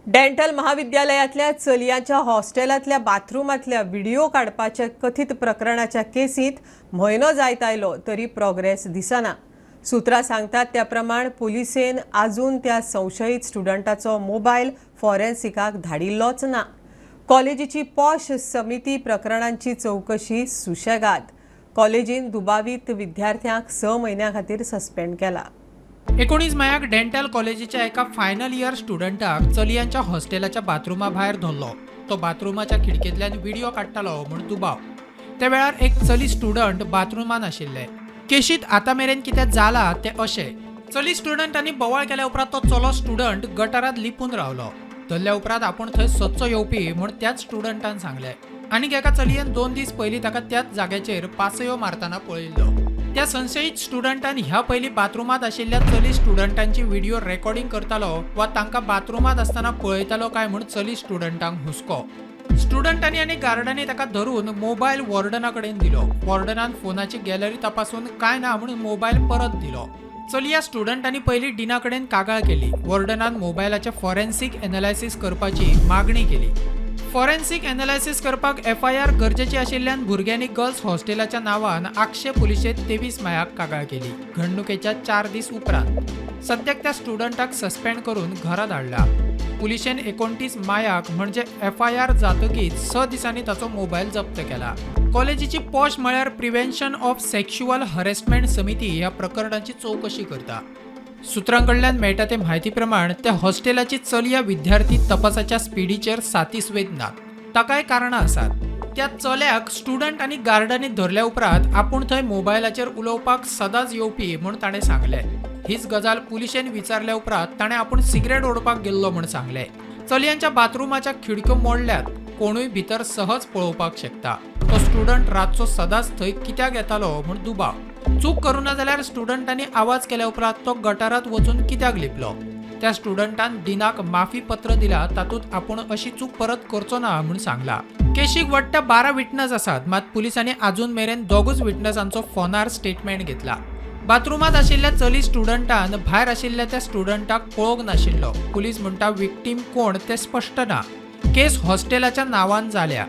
Dental महाविद्यालयांतल्या चलयांच्या हॉस्टेलांतल्या बाथरुमांतल्या video काडपाच्या कथीत प्रकरणाच्या केसींत म्हयनो जायत आयलो तरी प्रोग्रेस दिसना. सुत्रां सांगतात त्या प्रमाण पुलिसेन आजून त्या संशयीत स्टुडंटाचो मोबायल फॉरेन्सिकाक धाडिल्लोच ना. कॉलेजीची पॉश समिती प्रकरणांची चवकशी सुशेगाद. कॉलेजीन दुबावीत विद्यार्थ्यांक 6 म्हयन्यां खातीर सस्पेंड केला. 19 मायाक डेंटल कॉलेजीच्या एका फायनल इयर स्टुडंटाक चलयांच्या हॉस्टेलाच्या बाथरुमा भायर धरलो. तो बाथरुमाच्या खिडकेंतल्यान व्हिडिओ काडटालो म्हूण दुबाव. त्या वेळार एक चली स्टुडंट बाथरुमान आशिल्ले. केशीत आतां मेरेन कितें जाला तें अशें, चली स्टुडंटांनी बोवाळ केल्या उपरांत तो चलो स्टुडंट गटारांत लिपून रावलो. धरल्या उपरांत आपूण थंय सदचो येवपी म्हूण त्याच स्टुडंटान सांगलें. आनीक एका चलयेन 2 दीस पयलीं ताका त्याच जाग्याचेर पासयो मारतना पळयिल्लो. त्या संशयीत स्टुडंटान ह्या पयलीं बाथरुमांत आशिल्ल्या चली स्टुडंटांची व्हिडिओ रेकॉर्डिंग करतालो वा तांकां बाथरुमांत आसतना पळयतालो काय म्हूण चली स्टुडंटांक हुस्को. स्टुडंटांनी आनी गार्डांनी ताका धरून मोबायल वॉर्डना कडेन दिलो. वॉर्डनान फोनाची गॅलरी तपासून काय ना म्हणून मोबायल परत दिलो. चलया स्टुडंटांनी पयलीं डिना कडेन कागाळ केली. वॉर्डनान मोबायलाचें फॉरेन्सीक एनालायसीस करपाची मागणी केली. फॉरेन्सीक एनालायसीस करपाक एफआयआर गरजेची आशिल्ल्यान भुरग्यांनी गर्ल्स हॉस्टेलाच्या नांवान आगशे पुलिशेंत 23 मायाक कागाळ केली. घडणुकेच्या 4 दीस उपरांत सद्याक त्या स्टुडंटाक सस्पेंड करून घरा धाडला. पुलिशेन 29 मायाक म्हणजे एफआयआर जातकीच 6 दिसांनी ताचो मोबायल जप्त केला. कॉलेजीची पॉश म्हळ्यार प्रिव्हेन्शन ऑफ सेक्शुअल हरेसमेंट समिती ह्या प्रकरणाची चवकशी करता. सुत्रां कडल्यान मेळटा ते म्हायती प्रमाण त्या हॉस्टेलाची चलया विद्यार्थी तपासाच्या स्पिडीचेर सातिस्वेद नात. ताकाय कारणां आसात. त्या चल्याक स्टुडंट आनी गार्डांनी धरल्या उपरांत आपूण थंय मोबायलाचेर उलोवपाक सदांच येवपी म्हूण ताणें सांगलें. हीच गजाल पुलिशेन विचारल्या उपरांत ताणें आपूण सिगरेट ओडपाक गेल्लो म्हूण सांगलें. चलयांच्या बाथरुमाच्या खिडक्यो मोडल्यात, कोणूय भितर सहज पळोवपाक शकता. तो स्टुडंट रातचो सदांच थंय कित्याक येतालो म्हूण दुबाव. चूक करूना जाल्यार स्टुडंटांनी आवाज केल्या उपरांत तो गटारांत वचून कित्याक लिपलो? त्या स्टुडंटान डिनाक माफी पत्र दिला, तातूंत आपूण अशी चूक परत करचो ना म्हूण सांगला. केशीक वट्ट 12 विटनस आसात, मात पुलिसांनी आजून मेरेन 2 विटनसांचो फोनार स्टेटमेंट घेतला. बाथरुमांत आशिल्ल्या चली स्टुडंटान भायर आशिल्ल्या त्या स्टुडंटाक पळोवंक नाशिल्लो. पुलीस म्हणटा विक्टीम कोण तें स्पश्ट ना. केस हॉस्टेलाच्या नांवान जाल्या.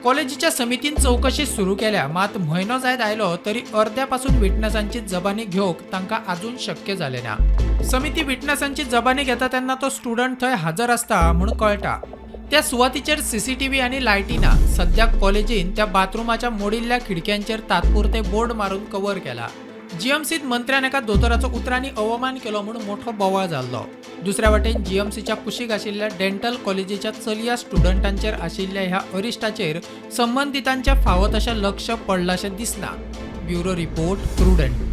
कॉलेजीच्या समितीन चवकशी सुरू केल्या, मात म्हयनो जायत आयलो तरी अर्द्या पासून विटनसांची जबानी घेवंक तांकां आजून शक्य जालें ना. समिती विटनसांची जबानी घेता तेन्ना तो स्टुडंट थंय हजर आसता म्हूण कळटा. त्या सुवातीचेर सीसीटीव्ही आनी लायटी ना. सद्याक कॉलेजीन त्या बाथरुमाच्या मोडिल्ल्या खिडक्यांचेर तात्पुरते बोर्ड मारून कवर केला. जीएमसीत मंत्र्यान एका दोतोराचो उतरांनी अवमान केलो म्हूण मोठो बोवाळ जाल्लो. दुसऱ्या वटेन जीएमसीच्या कुशीक आशिल्ल्या डेंटल कॉलेजीच्या चलया स्टुडंटांचेर आशिल्ल्या ह्या अरिश्टाचेर संबंदितांचें फावो तशें लक्ष पडलाशें दिसना. Bureau report, Prudent.